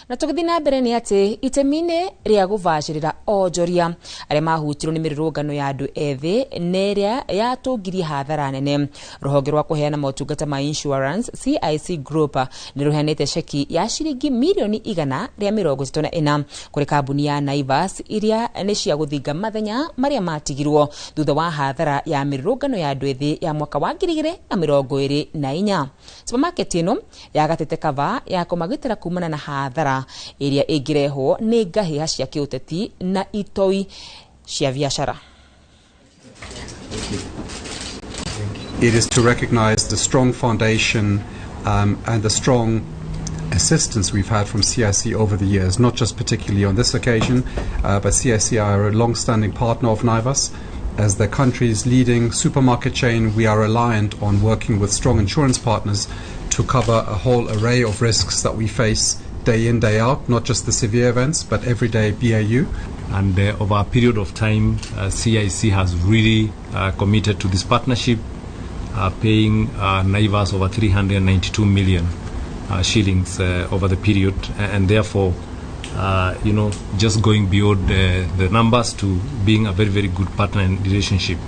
Na tũgĩthiĩ na mbere nĩ atĩ itemi-inĩ rĩa gũbacĩrĩra onjoria arĩa mahutirwo nĩ mĩrũrũngano ya andũ ethĩ na ĩrĩa yatũngirie hathara nene, rũhonge rwa kũheana motungata ma insurance CIC Group nĩ rũheanĩte ceki ya ciringi mirioni 134 kũrĩ kambuni ya Naivas iria nĩ cia gũthinga mathenya marĩa matigirwo thutha wa hathara ya mĩrũrũngano ya andũ ethĩ ya mwaka wa 2024. Supermarket ĩno yagatĩte kava ya kũmagitĩra kumana na hathara ĩrĩa ĩngĩrehwo nĩ ngahĩha cia kĩũteti na itoi cia biacara. It is to recognize the strong foundation and the strong assistance we've had from CIC over the years, not just particularly on this occasion, but CIC are a long-standing partner of Naivas. As the country's leading supermarket chain, we are reliant on working with strong insurance partners to cover a whole array of risks that we face day in, day out, not just the severe events, but everyday BAU. And over a period of time, CIC has really committed to this partnership, paying Naivas over 392 million shillings over the period, and therefore, just going beyond the numbers to being a very, very good partner in relationship.